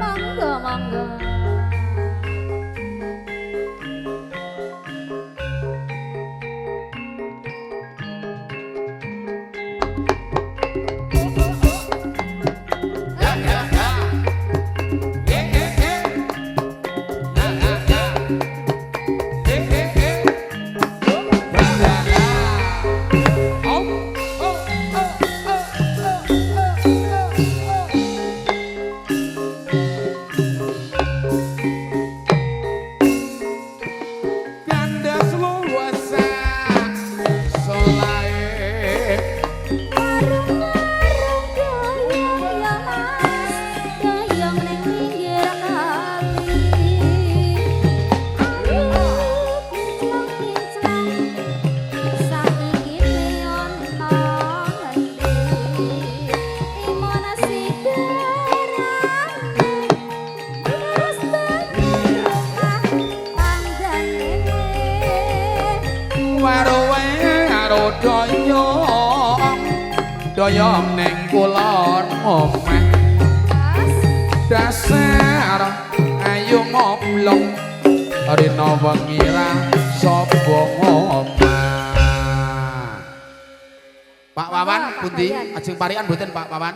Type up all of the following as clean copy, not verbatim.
Monggo, monggo. Ya ya ya. Eh eh eh. Ya ya ya. Eh eh eh. Ya ya ya. Oh oh oh oh oh oh oh. Kandas luwasa solae. Warung-warung doyong ya Mas, doyong ning pinggir kali. Ayu kinclong-kinclong, saiki ono ngendi? Imon sigarane, terus bangun rumah tanggane. Waro-waro doyong doyong ning kulon omah. Mas. Dasar ayo ngoblong rina wengi ra sapa ngomah. Pak Wawan Monggo, Pak pundi? Bayan. Ajeng parikan mboten, Pak Wawan?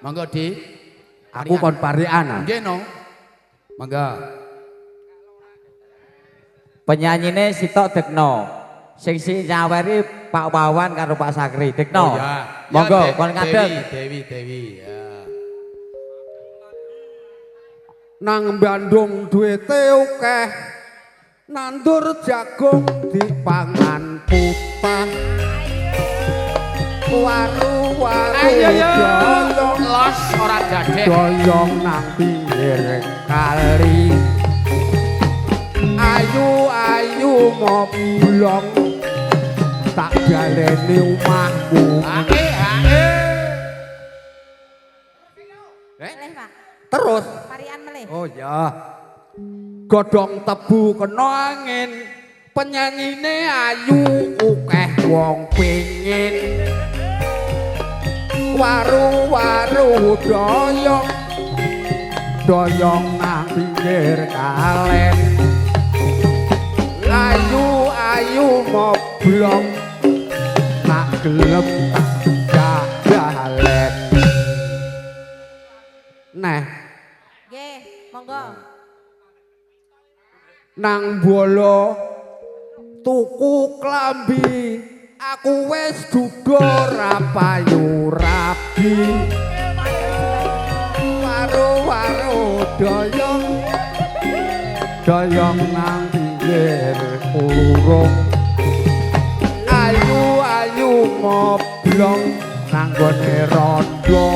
Monggo di. Aku kon parikan ah. Nggih no. Monggo. Penyanyine sitok Dekno. Sing si nyaweri Pak Wawan karo Pak Sakri. Dekno. Oh, ya. Monggo Ya, kon ngadeg. Dewi, Dewi, Dewi. Ya. Nang Bandung duwite akeh, nandur jagung dipangan putah. Waru-waru Ayo yo. doyong, Los ora dadek. doyong nang pinggir kali. Ayu ayu moblong, tak baleni omahmu. Hae hae. Eh? Melih, Pak. Terus. Parikan melih. Oh ya. Godhong tebu kena angin, penyanyine ayu akeh wong pengin. Waru-waru doyong, doyong nang pinggir kalen. Ayu ayu moblong, tak gelem tak balen. Neh. Nggih, monggo. Nang bolo tuku klambi, aku wis duda ra payu rabi. Waru-waru doyong, doyong nang pinggir urung. Ayu ayu moblong nang gone rondo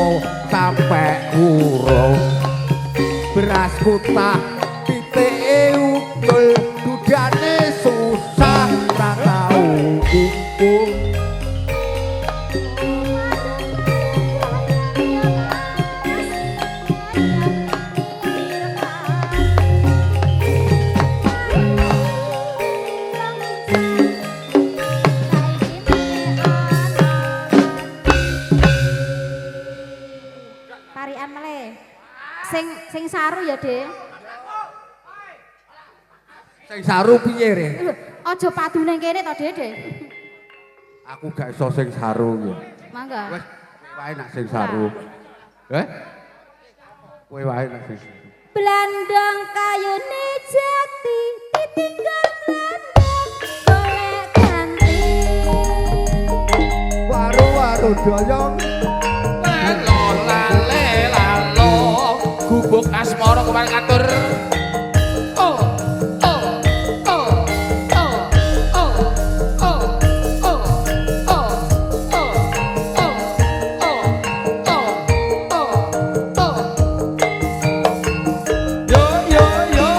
sampe urung. Beras kutah pitike utul, dudane susah ra tau kumpul. Parikan melih. Sing sing saru ya, Dik. Sing saru piye re? Aja padu ning kene to, Dik. Dik. Aku gak iso sing saru ya. Mangga. Wes wae nak sing saru. Eh? Kowe wae nak sing saru. Blandong kayune jati ditinggal blandong golek ganti. Waru-waru doyong, Lalo lale lalo gubuk asmara kemarin katur. Oh oh oh oh oh oh oh oh oh oh oh oh oh oh. Yo yo yo.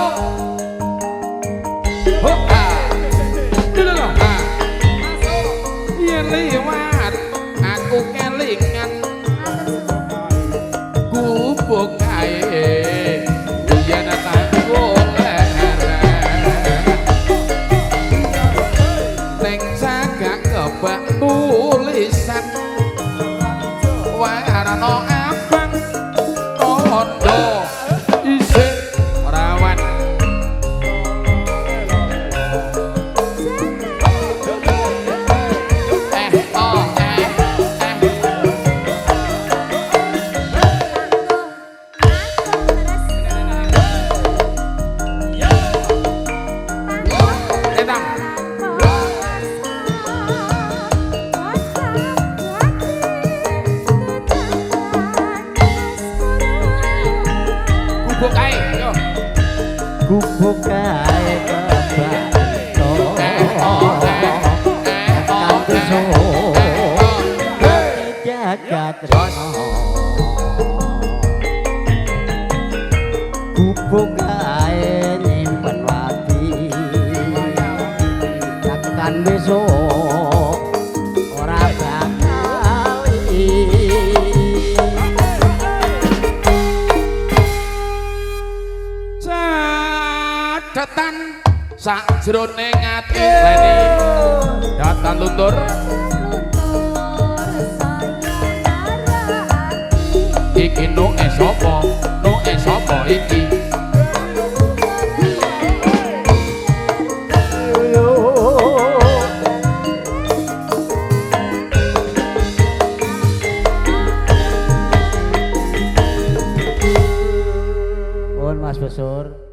Ho ha. Lho lho ha. Yen liwat aku kelingan gubuk kae yen tak golek ning cagak kebak tulisan warna abang Gubuk kae nyimpen wadi. Takutan besok ora bakal. Catetan sakjroning ati leni datan luntur Luntur saya lara ati. Iki nuke sapa, nuke sapa iki? Mohon Mas Besur.